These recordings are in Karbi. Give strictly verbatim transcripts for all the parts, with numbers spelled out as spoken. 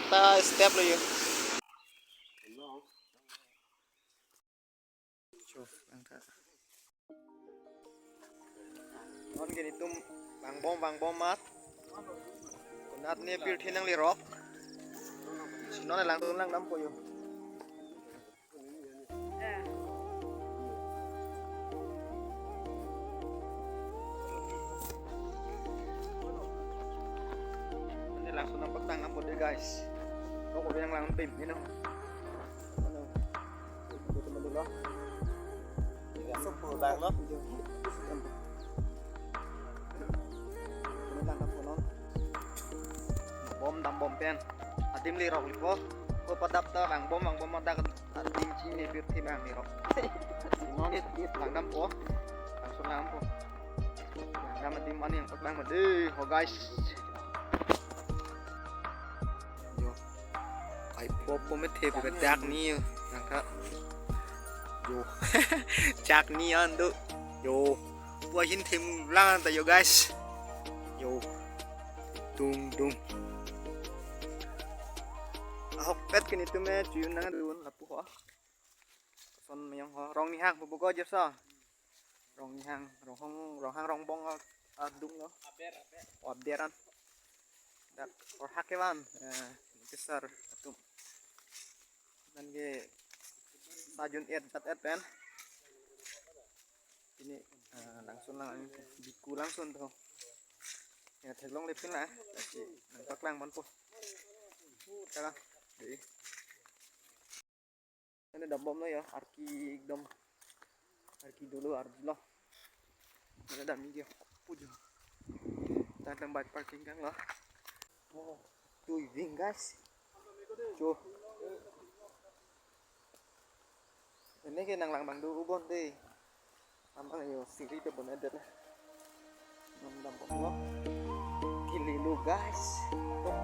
Ta step lo yo. Cho, angka. Non ke netum vangbom vangbom amat. Konat ne pirthe nanglerok. Non lang lang dampo yo. Ini langsung nampak tang ampun deh, guys. Kok bilang lang tim, you know. Ano? Ito naman dulu. Supo lang, no? Ini lang ampun, non. Bom dam bom pen. Adim lerok lipo. Ko padap ta vangbom vangbom ada kan. Adim chini pirthe nanglerok. Non lang dampo. Langsung lang dampo. Yang nama di mana yang petang mah deh, oh guys. Yo. Ai pop pop me the bu dak ni yo. Nangka. Yo. Chak ni an do. Yo. Pua hin them lang ta yo guys. Yo. Dung dung. Ahok pet ke netum me chuyun nangdun lapu ho. Son meyong ho, Rongnihang pu bugo jerso. Rongnihang, Ronghang, Ronghang Rongbong adung lo. Aber, aber. Oh, aber an. Dak orhak kevan, eh, kesar atum. Nangke sajun et, jat et pen. Ini, eh, langsung lang, biku langsung tuh. Ya, theklong lepin lah, tapi nampak lang manpo. Sekarang, deh. Ini dam bom lo ya, arki ekdom arki dolo arju lo. Ini dam ini dia, puju. Tang bike parking kan lo. Oh, tuh ini guys. Tuh. Ini ke nanglang bang du ubon deh. Amang yo siri ke bon adet lah. Nom dam bom lo. Kili lo guys. Tuh.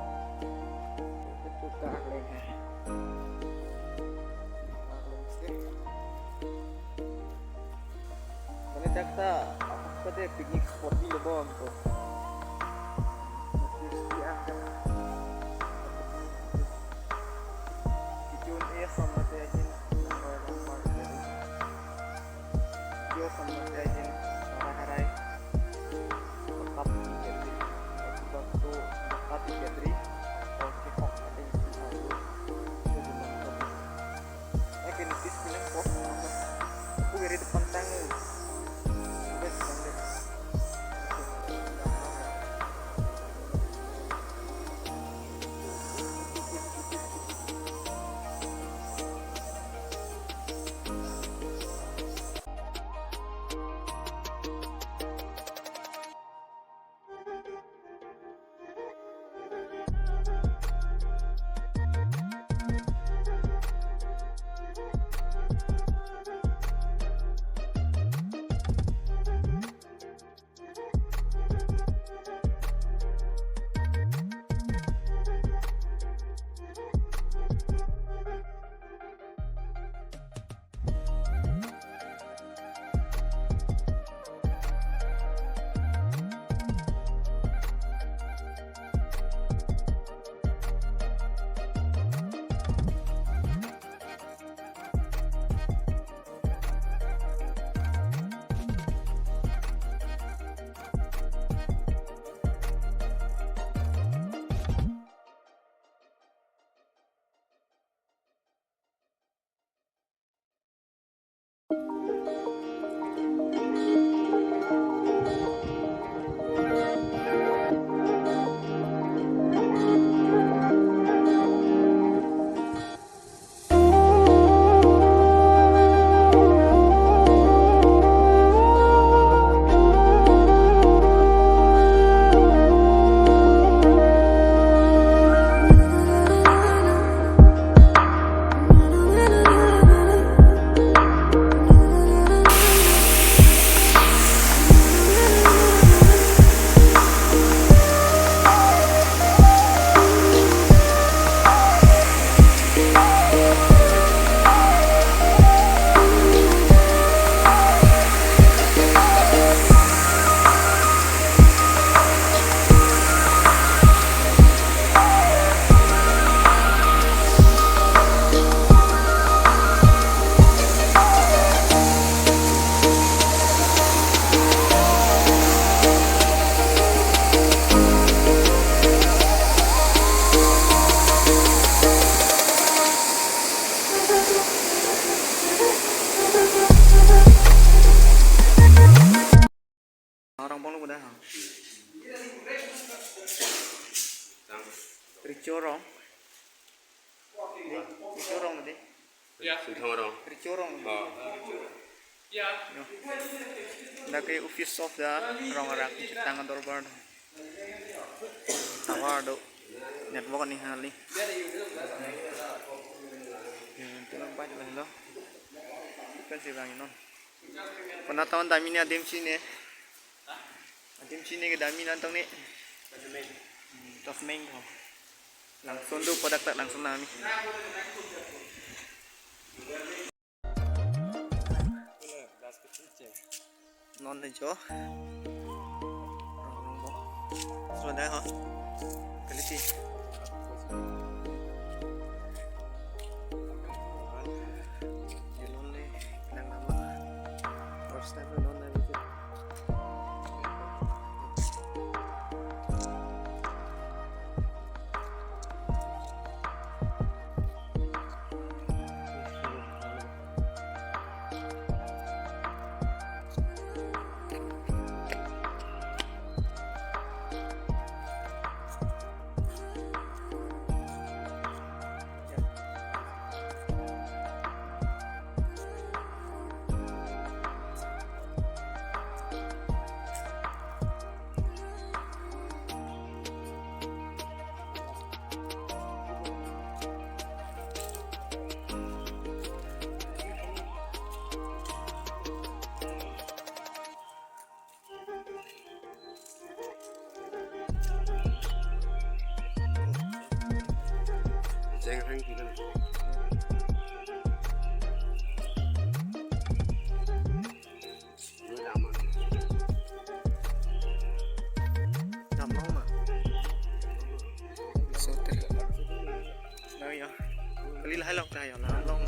Itu karleng hai. Karleng sih. Kami dakta apa deh picnic spot di Lebon tuh. Terus dia kan. Kichun eh sama deh ahin. Yo sama deh ahin. Harai harai. Tetap di Jatri. Waktu tetap di Jatri. Kalau kita ada di sini. Oke, ini bis bilang kok. Aku dari depan tangan. Udah depan deh. Chorong. Chorong di. Sinthong rong. Chorong. Oh. Yo. Dak ke office of the Rong Arak Chetang Dorbar. Tower do. Network ni hali. Yo, itu nampak je lah lo. Kan si bang inon. Pernah tahun damini adim sini. Adim sini ke damini nantong ni. Tasmeng ko. Langsung do padak tak langsung nami. Non le jo. Sudah ho. Kalisi. Ye non le nang nama. First time non le. Jeng reng kita. Damlong ma. Soter. Lo yo. Kali lahai lok ta yo, damlong.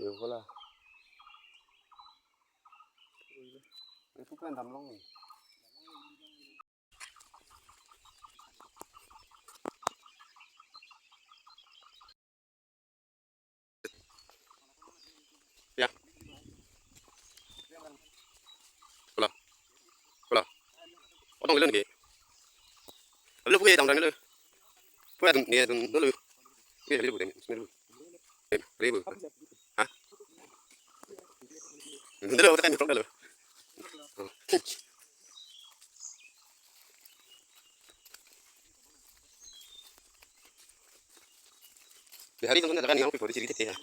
Yo, hola. Itu kan damlong ni. Ya. Hola. Hola. Otong lelon ke. Lalu puke dang dang lo. Puke dang ni dang lo. Puke lalu puke dang. Lalu. Eh, lalu. Ha? Lalu, kita ni lalu. Bihari tong na jaga ni ang pi pori chiri tete ya.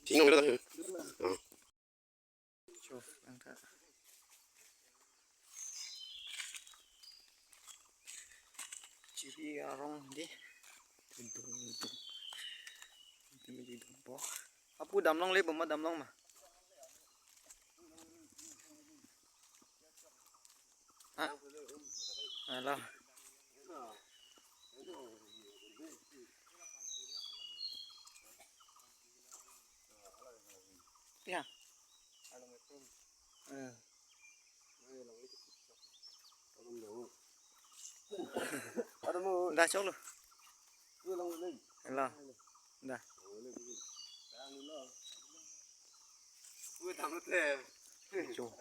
Sing nong lo. Oh. Cho, angka. Chiri arong di. Dudung, dudung. Dudung, dudung po. Apu damlong le, boma damlong ma. Ah. Halo. Ya. Eh. Dah chok lo. Halo. Dah. Chok.